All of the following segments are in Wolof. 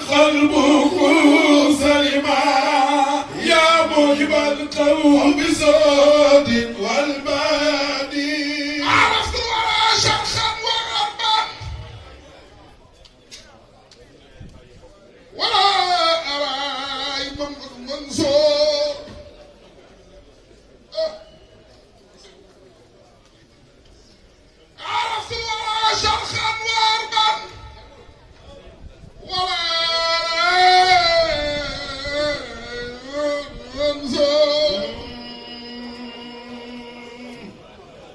قلبك سلما يا موجب القوم بصوت والبادي عرفت ولا شرخا وغربا ولا أراي منصور عرفت ولا شرخا وغربا ولا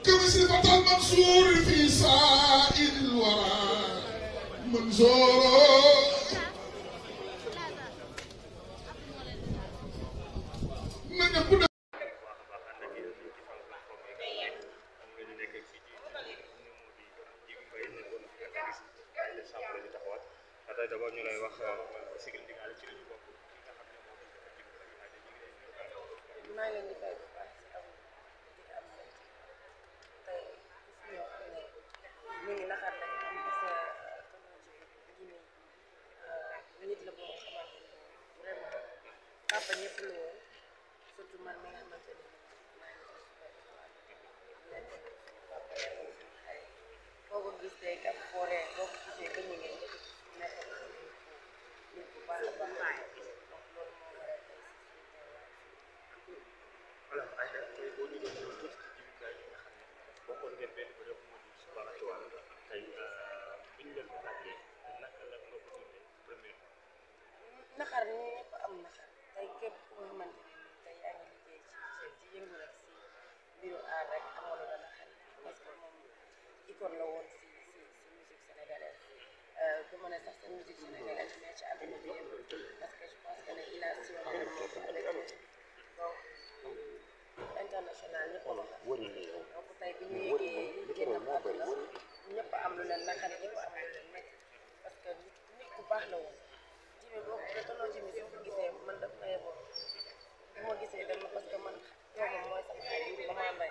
كمصفة المنصور في سائر الورى منصور من يكون d'abord ñu lay wax sigil ndigal ci lañu bokk maa ngi leen di fay bu baax si am tey gis ñoo xam ne ñu ngi naxar nañ am gis Guinée nit la boo xamante ne vraiment papa ñëpp la woon surtout man mi nga xamante ne maa ngi nekk papa ay boo ko gis day kaf fooree boo ko gisee gëñu ngeen nekk nit bu baax a baax donc loolu moo waral tey voilà ay da tey boo ñu doon ñëw tuuti ci jumtukaay yi nga xam ne bokkoon ngeen benn bërëb moo di Suba Actuel tey bi ñu leen ko laajee naka la nga ko tuddee premier naxar ñu ñëpp am naxar tey képp ku nga xamante ne tey yaa ngi liggéey ci yëngu rek si mbiru aar rek amoon la naxar parce que moom icône la woon si musique sénégalaise du ma ne sax seen musique sénégalaise mais ci àdduna bi yëpp parce que je pense que ne il a sillonné le monde avec donc international ñëpp la donc tey bi ñu yëgee génn àdduna ñëpp am lu leen naxar ñëpp am lu leen métti parce que nit ku baax la woon Jimmy boo ko tonton Jimmy soo ko gisee man daf may bon bu ma gisee dem parce que man doomam mooy sama xarit Maman Mbaye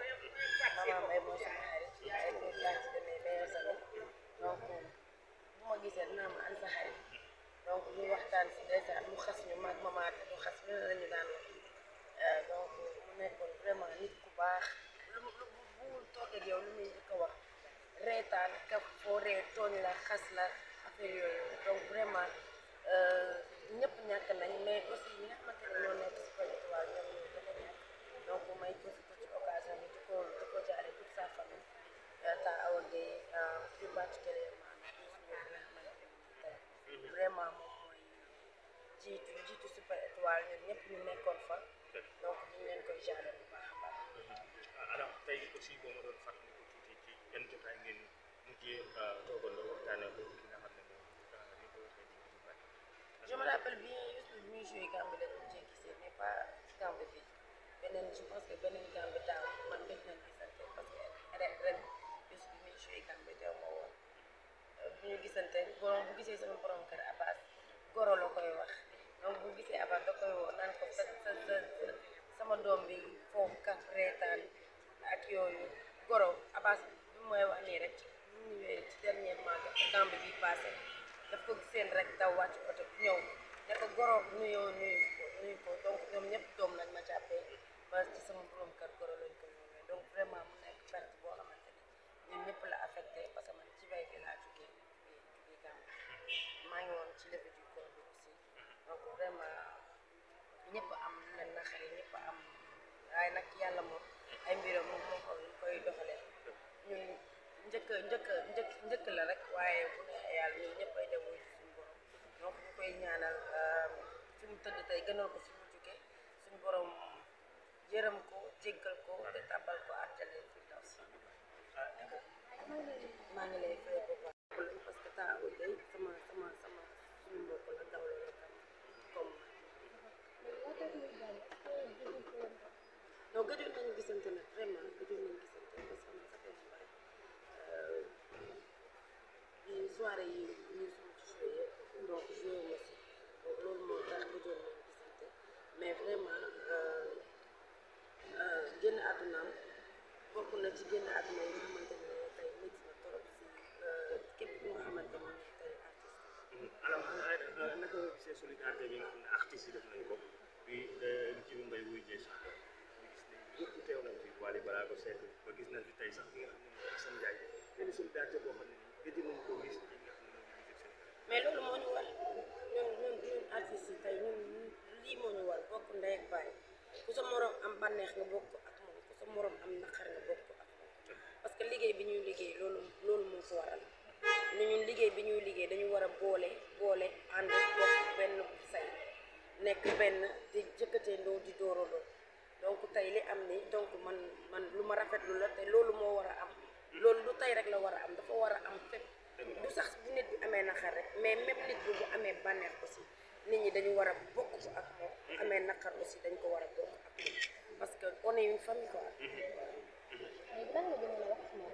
mooy sama xarit ay ko laa ci demee meilleurs amis donc bu ma gisee dinaa ma an sa xarit donc ñu waxtaan si ndeysaan mu xas ñu maag maman ñu xas ñu ne lañu daan wax donc mu nekkoon vraiment nit ku baax bu toog ak yow lu muy njëkk a wax reetaan kaf foo ree tooñ la xas la affaire yooyu donc vraiment ñëpp ñàkk nañ mais aussi ñi nga xamante ne ñoo nekk si Super Étoile ñoom ñoo gën a ñàkk donc may profité ci occasion bi di ko jaare toute sa famille ta Awa Gueye plus particulièrement nga xamante ne tey vraiment moom mooy jiitu Super Étoile ñun ñëpp ñu nekkoon fa donc ñu ngi leen koy jaare bu baax a baax. alors tey aussi boo ma doon fàttali ko tuuti ci yan jotaay ngeen mujjee toogandoo waxtaanee ko ki nga xam ne moom ni ko waxee ci biir bari. Je me rappelle bien Youssou bi muy joué Gambie la ñu mujjee gisee mais pas Gambie bi beneen je pense que beneen Gambie daaw man gëj nañ gisante parce que ren Youssou bi muy joué Gambie dew ma woon bu ñu gisante borom bu gisee sama borom kër Abbas goro la koy wax donc bu gisee Abbas da koy woo naan ko sama doom bi foofu kaf reetaan ak yooyu goro Abbas bi mooy wax nii rek ñu ñëwee ci dernièrement Gambie bi passé daf ko seen rek daw wàcc oto bi ñëw ne ko goro nuyu ko donc ñoom ñëpp doom lañ ma jàppee ba ci sama borom kër goro lañ ko ñëwee donc vraiment mu nekk perte boo xamante ni ñun ñëpp la affecté parce que man ci bay bi laa jugee Gambie maa ngi woon ci levée du corps bi aussi donc vraiment ñëpp am leen naxari ñëpp am waaye nag yàlla moom ay mbiram moom moo ko koy doxalee ñun njëkk la rek waaye bu neexee yàlla ñun ñëpp ay dem wuyu suñu borom donc ñu koy ñaanal fi mu tëdd tey gënal ko fi mu jóge suñu borom yërëm ko jéggal ko te tàbbal ko àjjana fi daw si maa ngi lay fay bu baax parce que temps au day sama suñu mbokk la daw la tam comme donc gëjoon nañu gisante nag vraiment gëjoon nañu gisante parce que man ça fait bi soirée yi ñu suñu ci joué donc joué ma si donc loolu moo tax gëjoon nañu gisante mais vraiment génn àddunaam bokk na ci génn àdduna yi nga xamante ne tey métti na trop si képp ku nga xamante ne tey artiste naka nga gisee solidarité bi nga xam ne artistes yi def nañ ko bi Djiby Mbaye wuy jee sax ñu gis ne ñëpp teew nañ fi Wally Ballago Seck ba gis nañ fi tey sax bi nga xam ne mooy Assane Ndiaye benn solidarité boo xam ne gëj nañ ko gis ci nga xam ne mooy musique Sénégal mais loolu moo ñu war ñun artistes yi tey ñun lii moo ñu war bokk ndey ak baay ku sa morom am bànneex nga bokk ak moom ku sa morom am naqar nga bokk ak moom parce que liggéey bi ñuy liggéey loolu moo ko waral ni ñun liggéey bi ñuy liggéey dañu war a boole ànd bokk benn say nekk benn di jëkkatee ndoo di dóorandoo donc tey li am ni donc man lu ma rafetlu la te loolu moo war a am loolu du tey rek la war a am dafa war a am fépp du sax bu nit bi amee naqar rek mais même nit bi bu amee bànneex aussi nit ñi dañu war a bokk ak moom bu amee naqar aussi dañ ko war a bokk ak moom parce que on est une famille quoi. léegi lan nga gën a wax moom.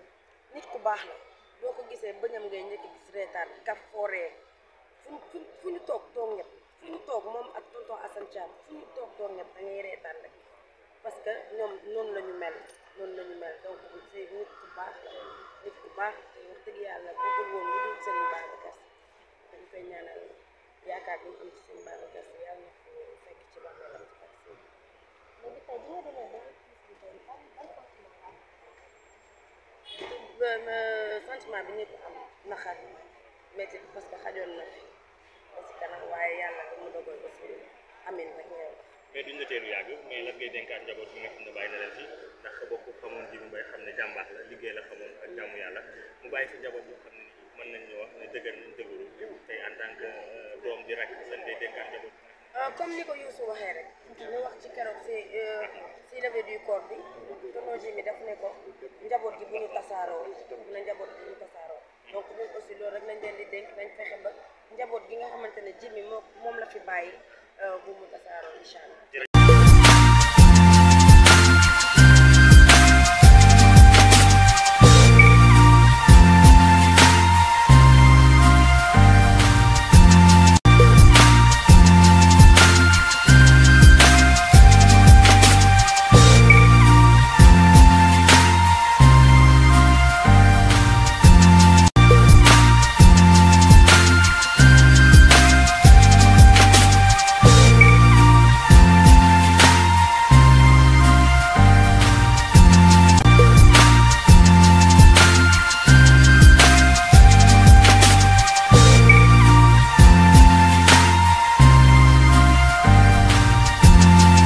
nit ku baax la boo ko gisee bëñam ngay njëkk gis reetaan kaf fooree fu ñu toog ñëpp fu ñu toog moom ak tonton Assane Thiam fu ñu toog ñëpp da ngay reetaan rek parce que ñoom noonu la ñu mel donc c'est nit ku baax la nit ku baax te wax dëgg yàlla bëggul woon lu dul Serigne Babacar Sy dañ koy ñaanal yaakaar bi mu am ci Serigne Babacar Sy yàlla na ko fekk ci bàmmeelam ci ak seen léegi tey bi nga demee ba gis ni tey ban sentiment bi ñëpp am naxar métti parce que xajoon na fi ba si kanam waaye yàlla da mu dogal aussi amin rek ngay wax mais duñ la teelu yàgg mais lan ngay dénkaat njaboot bi nga xam ne bàyyi na leen fi ndax bokk xamoon Djiby Mbaye xam ne jàmbaax la liggéey la xamoon ak jàmmu yàlla mu bàyyi fi njaboot yoo xam ne ni mën nañ ñu wax ne dëgër nañ dëgëru tey en tant que doom di rek lan ngay dénkaat njaboot comme ni ko Youssou waxee rek ñu wax ci keroog si levée du corps bi tonton Djiby daf ne ko njaboot gi bu ñu tasaaroo na njaboot gi bu ñu tasaaroo donc ñun aussi loolu rek lañ leen di dénk nañ fexe ba njaboot gi nga xamante ne Djiby moom la fi bàyyi bu mu tasaaroo incha allah